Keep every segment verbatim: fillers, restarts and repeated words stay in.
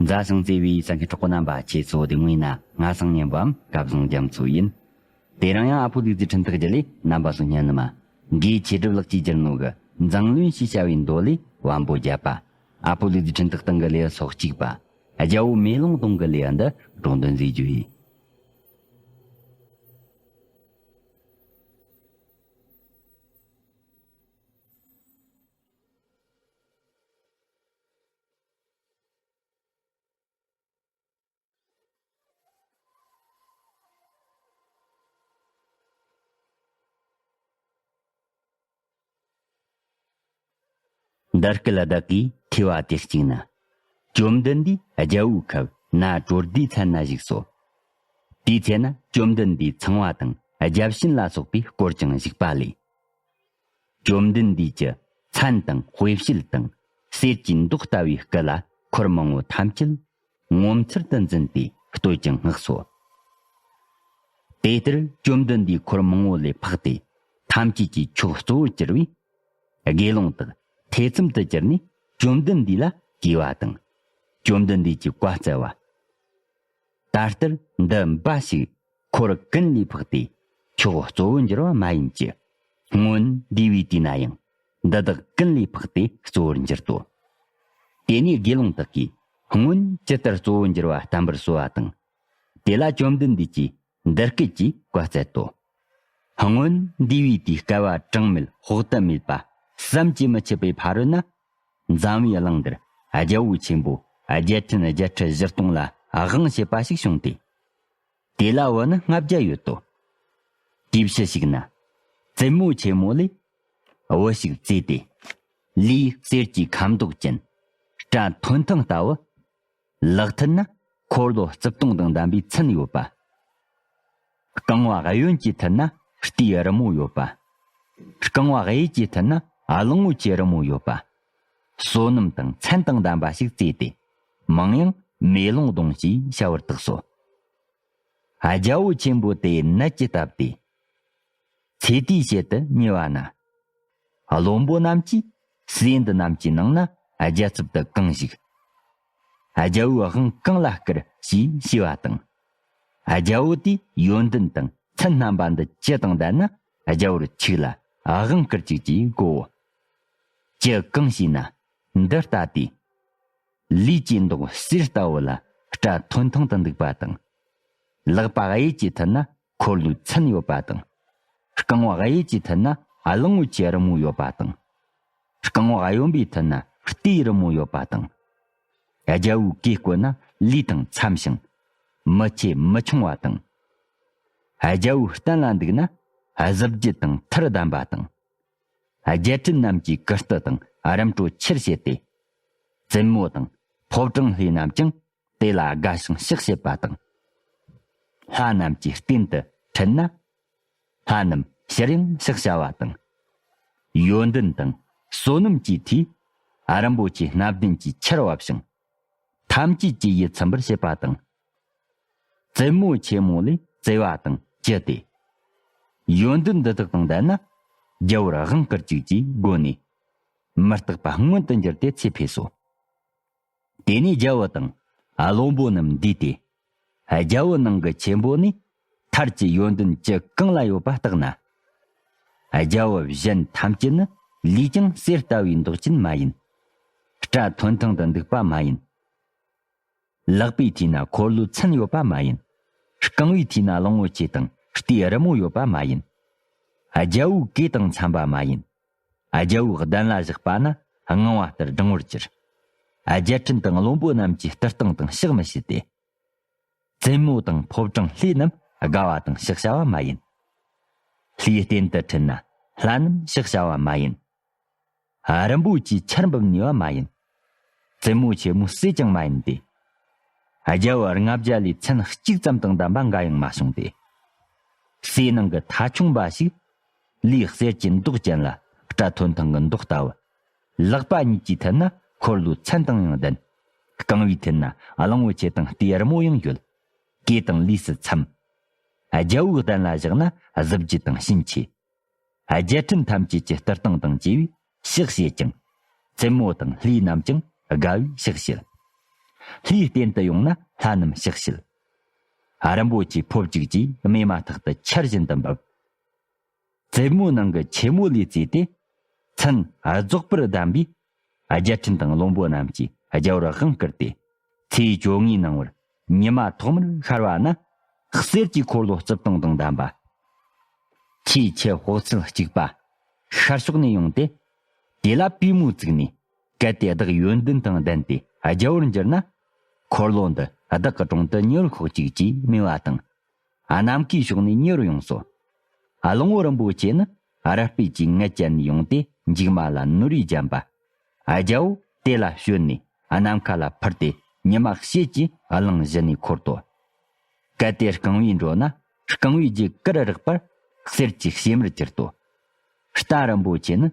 མཛའ་ཞིང་བརྩེ་བའི་ས་ཁྱེད་གྲོགས་པོ་རྣམ་པ། ཁྱེད་ཚོ་བདེ་མོ་ཡིན་ན། ང་སང་ཉན་པའམ་སྐལ་བཟང་རྒྱ་མཚོ་ཡིན། དེ་རིང་ཡང་ཨ་ཕོ་ལུག་རྫི་འཕྲིན་ཐག་བརྒྱུད་ལས་རྣམ་པ་ཚོ་སྙན་ནི་མ། འགོས་ཆོས་སྒྲུབ་ལགས་ཀྱིས་བསྒྱུར་ནོ་གི་མཛངས་བླུན་ཞེས་བྱ་བའི་མདོ་ལས་བམ་པོ་བརྒྱད་པ། ཨ་ཕོ་ལུག་རྫི་འཕྲིན་ཐག་སྟེང་གི་ལེའུ་སོ་གཅིག་པ། རྒྱལ་པོ་མེ་ལོང་གདོང་གི་ལེའུ་འདི་སྒྲོག་འདོན་མཛད་རྒྱུ་ཡིན། འདི་སྐད་བདག་གིས་ཐོས་པ་དེ་གཅིག་ན། བཅོམ་ལྡན་འདས་རྒྱལ་པོའི་ཁབ་ན་གྲོ་སྡེའི་ཚལ་ན་བཞུགས་སོ། དེའི་ཚེ་ན་བཅོམ་ལྡན་འདས་ཚངས་པ་དང་བརྒྱ་བྱིན་ལ་སོགས་པས་བསྐོར་ཅིང་བཞུགས་པ་ལས། བཅོམ་ལྡན་འདས་ཀྱི་མཚན་དང་དཔེ་བྱད་དང་གསེར་གྱི་མདོག་ལྟ་བུའི་སྐུ་ལ་འཁོར་མང་པོ་ཐམས་ཅད་ངོ་མཚར་དུ་འཛིན་ཏེ་བསྟོད་ཅིང་བསྔགས་སོ། དེ་ལྟར་བཅོམ་ལྡན་འདས་འཁོར་མང་པོ་ལས་འཕགས་ཏེ་ཐམས་ཅད་ཀྱི་མཆོག་གཙོ་བོར་གྱུར་པས། དགེ་སློང་དག་ཐེ་ཚོམ་དུ་གྱུར་ནས་བཅོམ་ལྡན་འདས་ལ་གུས་པ་དང་། བཅོམ་ལྡན་འདས་ཀྱིས་བཀའ་སྩལ་པ། ད་ལྟར་འདི་འབའ་ཞིག་འཁོར་ཀུན་ལས་འཕགས་ཏེ་མཆོག་གཙོ་བོར་འགྱུར་བ་མ་ཡིན་གྱི། སྔོན་འདས་པའི་དུས་ན་ཡང་འདི་དག་ཀུན་ལས་འཕགས་ཏེ་གཙོ་བོར་འགྱུར་ཏོ། དེ་ནས་དགེ་སློང་དག་གིས་སྔོན་ཇི་ལྟར་གཙོ་བོར་འགྱུར་བ་བསྟན་པར་གསོལ་བ་དང་། དེ་ལ་བཅོམ་ལྡན་འདས་ཀྱིས་འདི་སྐད་ཅེས་བཀའ་སྩལ་ཏོ། སྔོན་འདས་པའི་དུས་བསྐལ་པ་གྲངས་མེད་དཔག་ཏུ་མེད་པ་བསམ་གྱིས་མི་ཁྱབ་པའི་ཕ་རོལ་ན། འཛམ་བུའི་གླིང་འདིར་རྒྱལ་པོ་ཆེན་པོ་རྒྱལ་ཕྲན་བརྒྱད་ཁྲི་བཞི་སྟོང་ལ་དབང་བྱེད་པ་ཞིག་བྱུང་སྟེ། དེ་ལ་བུ་ནི་ལྔ་བརྒྱ་ཡོད་དོ། དེའི་ཕྱི་ཞིག་ན་བཙུན་མོ་ཆེན་མོ་ལས་བུ་ཞིག་བཙས་ཏེ། ལུས་གསེར་གྱི་ཁ་མདོག་ཅན། སྐྲ་ཐོན་ཐང་ལྟ་བུ། ལག་མཐིལ་ན་འཁོར་ལོ་རྩིབས་སྟོང་དང་ལྡན་པའི་མཚན་ཡོད་པ། རྐང་པ་གཡོན་གྱི་མཐིལ་ན་རྟའི་རི་མོ་ཡོད་པ། རྐང་པ་གཡས་ཀྱི་མཐིལ་ན་གླང་པོ་ཆེའི་རི་མོ་ཡོད་པ། བསོད་ནམས་དང་མཚན་དང་ལྡན་པ་ཞིག་བཙས་ཏེ། མིང་ཡང་མེ་ལོང་གདོང་ཞེས་བྱ་བར་བཏགས་སོ། རྒྱལ་པོ་ཆེན་པོ་དེ་ནད་ཀྱིས་བཏབ་སྟེ། ཚེ་དུས་ཕྱེད་དུ་ཉེ་བ་ན། བློན་པོ་རྣམས་ཀྱིས་ཟས་འདི་རྣམས་ཀྱི་ནང་ན་རྒྱལ་ཚབ་ཏུ་གང་ཞིག། རྒྱལ་པོའི་དབང་གང་ལ་བསྐུར་ཞེས་ཞུས་པ་དང་། རྒྱལ་པོ་དེས་ཡོན་ཏན་དང་མཚན་རྣམ་པ་འདི་ཇི་དང་ལྡན་ན་རྒྱལ་པོར་ཆིག་ལ་དབང་བསྐུར་ཅིག་ཅེས་བསྒོའོ། ཇི་གང་ཞེ་ན་འདི་ལྟ་སྟེ། ལུས་ཀྱི་མདོག་གསེར་ལྟ་བུ་ལ་སྐྲ་ཐོན་ཐང་དུ་འདུག་པ་དང་། ལག་པ་གཡས་ཀྱི་མཐིལ་ན་འཁོར་ལོའི་མཚན་ཡོད་པ་དང་། རྐང་པ་གཡས་ཀྱི་མཐིལ་ན་གླང་པོ་ཆེའི་རི་མོ་ཡོད་པ་དང་། རྐང་པ་གཡོན་པའི་མཐིལ་ན་རྟའི་རི་མོ་ཡོད་པ་དང་། རྒྱལ་པོའི་གོས་བསྐོན་ན་ལུས་དང་འཚམ་ཞིང་། མི་ཆེ་མི་ཆུང་བ་དང་། རྒྱལ་པོའི་གདན་ལ་འདུག་ན་གཟི་བརྗིད་དང་མཐར་ལྡན་པ་དང་། རྒྱལ་ཕྲན་རྣམས་ཀྱིས་གུས་བཏུད་དང་རིམ་གྲོ་ཆེར་བྱེད་དེ། བཙུན་མོ་དང་ཕོ་བྲང་ལྷས་རྣམས་ཀྱང་དེ་ལ་དགའ་ཞིང་ཕྱག་བྱེད་པ་དང་། ལྷ་རྣམས་ཀྱི་རྟེན་དུ་ཁྲིད་ན། ལྷ་རྣམས་ཕྱིར་ཡང་ཕྱག་བྱ་བ་དང་། ཡོན་ཏན་དང་བསོད་ནམས་ཀྱི་མཐུས་རིན་པོ་ཆེ་སྣ་བདུན་གྱི་ཆར་བབས་ཤིང་། ཐམས་ཅད་ཀྱི་ཡིད་ཚིམ་པར་བྱེད་པ་དང་། བཙུན་མོ་ཆེན་མོ་ལས་བརྩེ་བ་དང་བཅས་ཏེ། ཡོན་ཏན་འདི་དག་དང་ལྡན་ན་རྒྱལ་པོར་དབང་བསྐུར་ཅིག་ཅེས་བསྒོ་ནས། མི་རྟག་པ་མངོན་དུ་འགྱུར་ཏེ་ཚེ་འཕོས་སོ། དེ་ནས་རྒྱལ་པོ་དང་བློན་པོ་རྣམས་འདུས་ཏེ། རྒྱལ་པོ་ནང་གི་ཆེན་པོ་ནས་མཐར་གྱི་ཡོན་ཏན་ཇི་གང་ལ་ཡོད་པ་བརྟགས་ན། རྒྱལ་པོ་གཞན་ཐམས་ཅད་ནི་ལུས་ཀྱང་གསེར་ལྟ་བུའི་མདོག་ཅན་མ་ཡིན། སྐྲ་ཐོན་ཐང་དུ་འདུག་པ་མ་ཡིན། ལག་པའི་མཐིལ་ན་འཁོར་ལོའི་མཚན་ཡོད་པ་མ་ཡིན། རྐང་པའི་མཐིལ་ན་གླང་པོ་ཆེ་དང་རྟའི་རི་མོ་ཡོད་པ་མ་ཡིན། རྒྱལ་པོའི་གོས་དང་འཚམ་པ་མ་ཡིན། རྒྱལ་པོའི་གདན་ལ་བཞག་པ་ན་དངངས་པ་ལྟར་སྒྲེང་བར་གྱུར། རྒྱལ་ཕྲན་དང་བློན་པོ་རྣམས་ཀྱིས་བསྟོད་བསྟང་དང་ཕྱག་མི་བྱེད་དེ། བཙུན་མོ་དང་ཕོ་བྲང་ལྷས་རྣམས་དགའ་བ་དང་ཕྱག་བྱ་བ་མ་ཡིན། ལྷའི་རྟེན་དུ་ཁྲིད་ན་ལྷ་རྣམས་ཕྱག་བྱ་བ་མ་ཡིན། རིན་པོ་ཆེའི་ཆར་འབབ་ནུས་པ་མ་ཡིན། བཙུན་མོ་ཆེན་མོའི་སྲས་ཀྱང་མ་ཡིན་ཏེ། རྒྱལ་པོ་ལྔ་བརྒྱ་ལས་མཚན་གཅིག་ཙམ་དང་ལྡན་པ་འགའ་ཡང་མ་བྱུང་སྟེ། སྲས་ནང་གི་ཐ་ཆུང་འབའ་ཞིག་ལུས་གསེར་གྱི་མདོག་ཅན་ལ་སྐྲ་ཐོན་ཐང་གི་མདོག་ལྟ་བུ། ལག་པ་གཉིས་ཀྱི་མཐིལ་ན་འཁོར་ལོའི་མཚན་དང་ཡང་ལྡན། རྐང་པའི་མཐིལ་ན་གླང་པོ་ཆེ་དང་རྟའི་རི་མོ་ཡང་ཡོད། གོས་དང་ལུས་སུ་འཚམ། རྒྱལ་པོའི་གདན་ལ་བཞག་ན་གཟི་བརྗིད་དང་བྱིན་ཆེ། རྒྱལ་ཕྲན་ཐམས་ཅད་ཀྱིས་བསྟོད་བསྟང་དང་བཅས་པའི་ཕྱག་བྱེད་ཅིང་། བཙུན་མོ་དང་ལྷས་རྣམས་ཀྱང་དགའ་བའི་ཕྱག་བྱེད། ལྷའི་རྟེན་དུ་ཡོང་ན་ལྷ་རྣམས་ཕྱག་བྱེད། རིན་པོ་ཆེ་ཕོབ་ཅིག་ཅེས་སྨྲས་མ་ཐག་ཏུ་ཆར་བཞིན་དུ་འབབ། རྩེ་མོའི་ནང་གི་ཆེན་མོ་ལས་བརྩིས་ཏེ། མཚན་རྫོགས་པར་གདམས་པས། རྒྱལ་ཕྲན་དང་བློན་པོ་རྣམས་ཀྱིས་རྒྱལ་བོར་དབང་བསྐུར་ཏེ། ཚེས་བཅོ་ལྔའི་ནང་བར་ཉི་མ་ཐོག་མར་ཤར་བ་ན། གསེར་གྱི་འཁོར་ལོ་རྩིབས་སྟོང་དང་ལྡན་པ། ཆེས་ཆེ་དཔག་ཚད་གཅིག་པ། ཤར་ཕྱོགས་ནས་ཡོང་སྟེ། དེ་ལ་པུས་མོ་བཙུགས་ནས། གལ་ཏེ་བདག་ཡོན་ཏན་དང་ལྡན་ཏེ་རྒྱལ་བོར་འགྱུར་ན། འཁོར་ལོ་འདི་བདག་གི་དྲུང་དུ་ཉེ་བར་ཤོག་ཅིག་ཅེས་སྨྲས་པ་དང་། ཨ། ནམ་མཁའི་ཕྱོགས་ནས་ཉེ་བར་ཡོང་སོ། ཨ། གླང་པོ་རིན་པོ་ཆེ་ནི་ར་སྤོས་ཀྱི་ངད་བཅད་ནས་ཡོང་སྟེ་མཇུག་མ་ལ་ནོར་བུས་བརྒྱན་པ། རྒྱལ་བོ་དེ་ལ་བྱོན་ནས་ནམ་མཁའ་ལ་འཕུར་ཏེ་ཉི་མ་ཕྱེད་ཀྱིས་གླིང་བཞི་ནས་འཁོར་ཏོ། གལ་ཏེ་རྐང་པས་འགྲོ་ན་རྐང་པའི་རྒྱུད་ཀར་རེག་པར་གསེར་གྱི་ཕྱེ་མར་གྱུར་ཏོ། རྟ་རིན་པོ་ཆེ་ནི་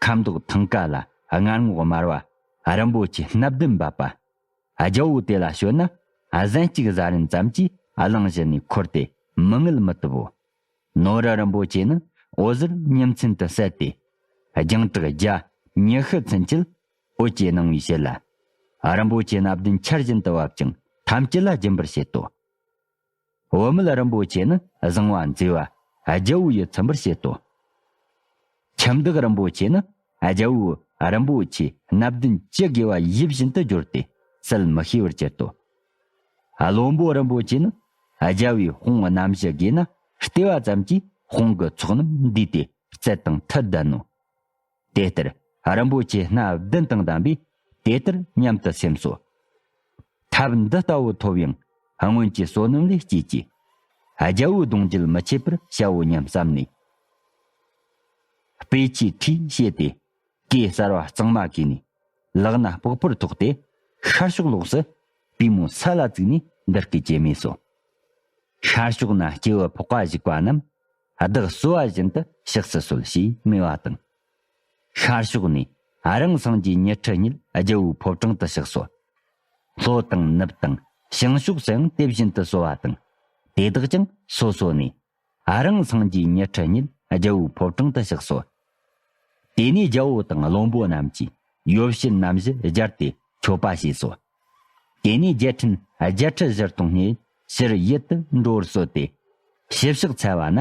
ཁ་མདོག་ཐང་ཀ་ལ་མངར་ངོགས་དམར་བ། རིན་པོ་ཆེ་སྣ་བདུན་འབབ་པ། རྒྱལ་བོ་དེ་ལ་བྱོན་ན་གཟན་གཅིག་ཟ་རན་ཙམ་གྱིས་གླིང་བཞི་ནས་འཁོར་ཏེ་མི་ངལ་མི་ཐུབ་བོ། ནོར་བུ་རིན་པོ་ཆེ་ནི་འོད་ཟེར་ཉིན་མཚན་དུ་གསལ་ཏེ། རྒྱང་གྲགས་བརྒྱ་ཉི་ཤུ་ཚུན་ཆད་འོད་ཀྱིས་སྣང་བའི་ཕྱིར་ལ། རིན་པོ་ཆེ་སྣ་བདུན་ཆར་བཞིན་དུ་བབ་ཅིང་ཐམས་ཅད་ལ་སྦྱིན་པར་བྱེད་དོ། བུད་མེད་རིན་པོ་ཆེ་ནི་བཟང་བ་མཛེས་པ་རྒྱལ་བོ་ཡིས་ཚིམ་པར་བྱེད་དོ། ཁྱིམ་བདག་རིན་པོ་ཆེ་ནི་རྒྱལ་བོའི་རིན་པོ་ཆེ་སྣ་བདུན་ཅི་དགོས་པ་ཡིད་བཞིན་དུ་འབྱོར་ཏེ་བསད་མི་ཤེས་པར་གྱུར་ཏོ། བློན་པོ་རིན་པོ་ཆེ་ནི་རྒྱལ་བོའི་དཔུང་རྣམ་བཞི་བགོས་ན་ལྟེ་བ་ཙམ་གྱིས་དཔུང་གི་ཚོགས་རྣམས་བསྡུས་ཏེ་རྩལ་དང་མཐུ་ལྡན་ནོ། དེ་ལྟར་རིན་པོ་ཆེ་སྣ་བདུན་དང་ལྡན་པས་དེ་ལྟར་སྙམ་དུ་སེམས་སོ། ཐབས་འདི་ལྟ་བུ་ཐོབ་ཡང་སྔོན་གྱི་བསོད་ནམས་ལས་སྐྱེས་ཀྱི། རྒྱལ་བོའི་གདུང་རྒྱུད་མི་ཆད་པར་བྱའོ་སྙམ་བསམས་ནས། དཔེ་ཆའི་ཁྲིད་བྱས་ཏེ། གོས་གསར་བ་གཙང་མ་གོས་ནས། ལག་ན་པགས་ཕོར་ཐོགས་ཏེ། ཤར་ཕྱོགས་ལོགས་སུ་པུས་མོ་ས་ལ་བཙུགས་ནས་འདི་སྐད་ཅེས་སྨྲས་སོ། ཤར་ཕྱོགས་ན་སྐྱེས་བུ་ཕོ་བ་བཞུགས་པ་རྣམས། བདག་གསོལ་བ་བཞིན་དུ་ཕྱག་འཚལ་སོལ་ཞེས་སྨྲས་པ་དང་། ཤར་ཕྱོགས་ནས་རང་སངས་རྒྱས་ཉི་ཁྲི་ཉིད་རྒྱལ་བོའི་ཕོ་བྲང་དུ་གཤེགས་སོ། ལྷོ་དང་ནུབ་དང་བྱང་ཕྱོགས་སུ་ཡང་དེ་བཞིན་དུ་གསོལ་བ་དང་། དེ་དག་ཀྱང་སོ་སོ་ནས་རང་སངས་རྒྱས་ཉི་ཁྲི་ཉིད་རྒྱལ་བོའི་ཕོ་བྲང་དུ་གཤེགས་སོ། དེ་ནས་རྒྱལ་བོ་དང་བློན་པོ་རྣམས་ཀྱིས་ཡོ་བྱད་རྣམ་བཞི་སྦྱར་ཏེ་མཆོད་པ་བྱས་སོ། དེ་ནས་རྒྱལ་ཕྲན་བརྒྱད་ཁྲི་བཞི་སྟོང་སྙེད་ཕྱིར་ཡུལ་དུ་འགྲོ་བར་གསོལ་ཏེ། ཞིབ་བཤགས་འཚལ་བ་ན།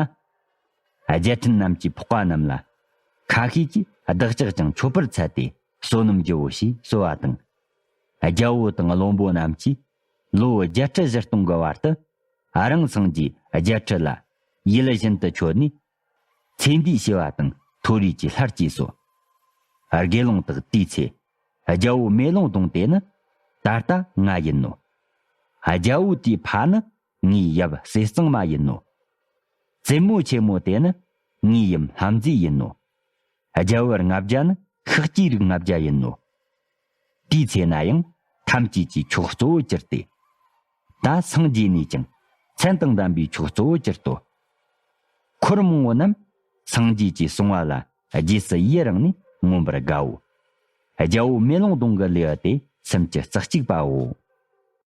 རྒྱལ་ཕྲན་རྣམས་ཀྱི་ཕོ་བྲང་རྣམས་ལ། ཁ་ཤས་ཀྱིས་བདག་ཅག་ཀྱང་མཆོད་པར་འཚལ་ཏེ་བསོད་ནམས་རྒྱུ་བོ་ཞེས་གསོལ་བ་དང་། རྒྱལ་བོ་དང་བློན་པོ་རྣམས་ཀྱིས་ལོ་བརྒྱད་ཁྲི་བཞི་སྟོང་གི་བར་དུ་རང་སངས་རྒྱས་བརྒྱད་ཁྲི་ལ་ཡིད་བཞིན་དུ་མཆོད་ནས། ཚེ་འདིའི་བྱེ་བ་དང་མཐོ་རིས་ཀྱི་ལྷར་བཅས་སོ། དགེ་སློང་དག་དེའི་ཚེ། རྒྱལ་བོ་མེ་ལོང་གདོང་དེ་ནི། ད་ལྟ་ང་ཡིན་ནོ། རྒྱལ་བོ་དེའི་ཕ་ནི། ངའི་ཡབ་ཟས་གཙང་མ་ཡིན་ནོ། བཙུན་མོ་ཆེན་མོ་དེ་ནི། ངའི་ཡུམ་ལྷ་མཛེས་ཡིན་ནོ། རྒྱལ་བོའི་ལྔ་བརྒྱ་ནི། ཤཱཀྱའི་རིགས་ལྔ་བརྒྱ་ཡིན་ནོ། དེའི་ཚེ་ན་ཡང་ཐམས་ཅད་ཀྱི་མཆོག་གཙོ་བོར་གྱུར་ཏེ། ད་སངས་རྒྱས་ནས་ཀྱང་མཚན་དང་ལྡན་པའི་མཆོག་གཙོ་བོར་གྱུར་ཏོ། འཁོར་མང་པོ་རྣམས་སངས་རྒྱས་ཀྱིས་གསུངས་པ་ལ་རྗེས་སུ་ཡི་རང་ནས་མངོན་པར་དགའ་འོ། རྒྱལ་བོ་མེ་ལོང་གདོང་གི་ལེའུ་སྟེ་སུམ་ཅུ་རྩ་གཅིག་པའོ།